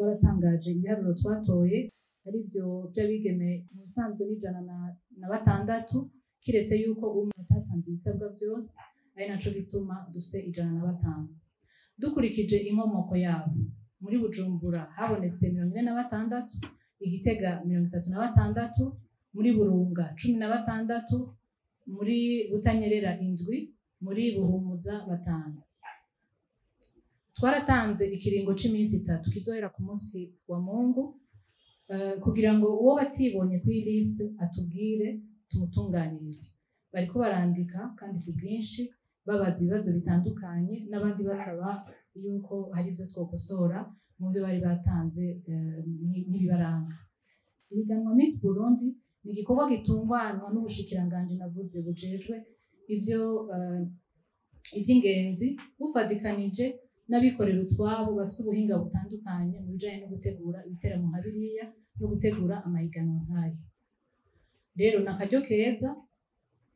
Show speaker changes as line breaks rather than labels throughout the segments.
Twaratangaje ibiharuro twatoye, arivyo vy'abigeme mu bisanzwe n'106, kiretse yuko umwe atatanze ibisabwa vyose, ari naco gituma dufise 105. Dukurikije inkomoko yabo, muri Bujumbura habonetse 46, Igitega 36, muri Burunga 16, muri Butanyerera 7, muri Buhumuza 5. Twaratanze ikiringo c'iminsi 3 kizohera ku munsi wa Mungu, kugira ngo uwo batibonye kuri liste atubwire tumutunganirize. Bariko barandika kandi ku bwinshi, babaza ibibazo bitandukanye, n'abandi basaba yuko hari ivyo twokosora mu vyo bari batanze nk'ibibaranga. Ihiganwa Miss Burundi ni igikorwa gitunganywa n'ubushikiranganji navuze bujejwe ivy'ingenzi, bufadikanije n'abikorera utwabo bafise ubuhinga butandukanye mu bijanye no gutegura ibiteramo nka biriya no gutegura amahiganwa nk'ayo. Rero ni akaryo keza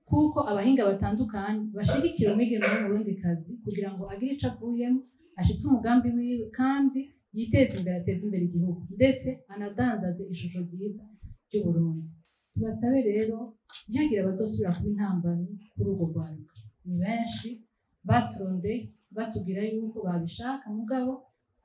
kuko abahinga batandukanye bashigikira umwigeme w'umurundikazi kugira ngo agire ico avuyemo, ashitse umugambi wiwe kandi yiteze imbere, ateze imbere igihugu, ndetse anadandaze ishusho ryiza ry'Uburundi. Tubasabe rero ntihagire abazosubira kuba intambamyi kuri urwo rwaruka. Ni benshi baturondeye batubwira yuko babishaka, mugabo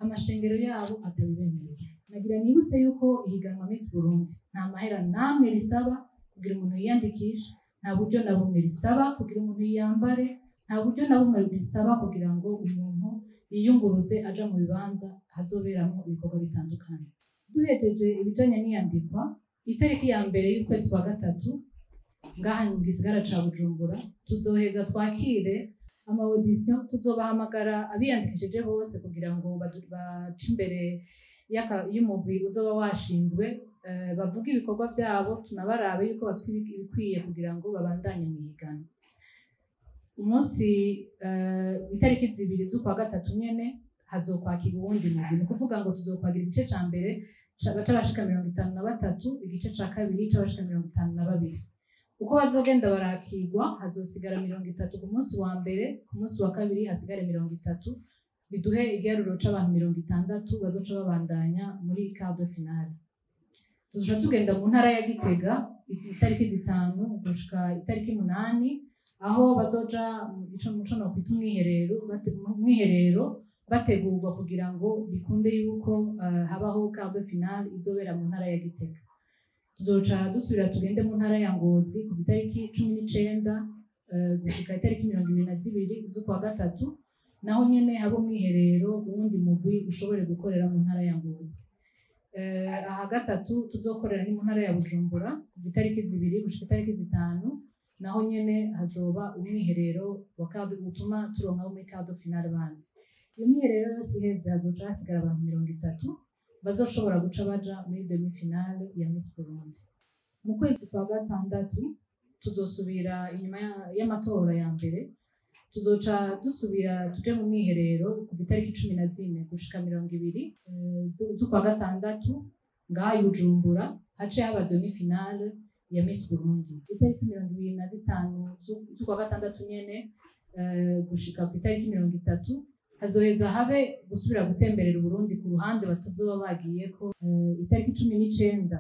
amashengero yabo atabibemerera. Nagira nibutse yuko ihiganwa Miss Burundi nta mahera namwe risaba kugira umuntu yiyandikishe, nta buryo na bumwe risaba kugira umuntu yiyambare, nta buryo na bumwe risaba kugira ngo umuntu yiyunguruze aja mu bibanza hazoberamwo ibikorwa bitandukanye. Duhejeje ibijanye n'iyandikwa, itariki ya 1 y'ukwezi kwa 3 ngaha mu gisagara ca Bujumbura tuzoheza twakire ama audition. Tuzobahamagara abiyandikishije bose kugira ngo bace imbere y'umugwi uzoba washinzwe, bavuge ibikorwa vyabo, tunabarabe yuko bafise ibikwiye kugira ngo babandanye mw'ihiganwa. Umunsi itariki 2 z'ukwa 3 nyene hazokwakira uwundi mugwi. Ni ukuvuga ngo tuzokwagira igice ca mbere c'abashika 53, igice ca kabiri c'abashika 52. Uko bazogenda barakirwa, hazosigara 30 ku munsi wa mbere, ku munsi wa kabiri hasigare 30, biduhe igiharuro c'abantu 60 bazoca babandanya muri quart de finale. Tuzoca tugenda mu ntara ya Gitega itariki 5 gushika itariki 8, aho bazoja ico muco no kwita umwiherero, bategurwa kugira ngo bikunde yuko habaho quart de finale izobera mu ntara ya Gitega. Tuzoca dusubira tugende mu ntara ya Ngozi kuva itariki 19 gushika itariki 22 z'ukwa 3, naho nyene haba umwiherero, uwundi mugwi ushobore gukorera mu ntara ya Ngozi. Aha gatatu tuzokorera ni mu ntara ya Bujumbura kuva itariki 2 gushika itariki 5, naho nyene hazoba umwiherero wa quart utuma turonka muri quart de finale bandi. Iyo mwiherero yose iheze, hazoca hasigara abantu 30 bazoshobora guca baja muri demi finale ya Miss Burundi. Mu kwezi kwa 6 tuzosubira inyuma y'amatora ya mbere, tuzoca dusubira tuje mu mwiherero kuva itariki 14 gushika 20 z'ukwa 6 ngaha i Bujumbura, hace haba demi finale ya Miss Burundi. Itariki 25 z'ukwa 6 nyene gushika ku itariki 30 hazoheza habe gusubira gutemberera Uburundi ku ruhande batazoba bagiyeko. Itariki 19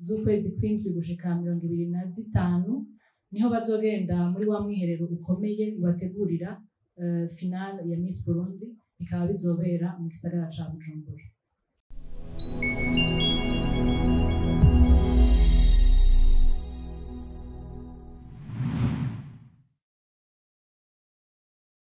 z'ukwezi kw'indwi gushika 25 niho bazogenda muri wa mwiherero ukomeye ubategurira finale ya Miss Burundi, bikaba bizobera mu gisagara ca Bujumbura.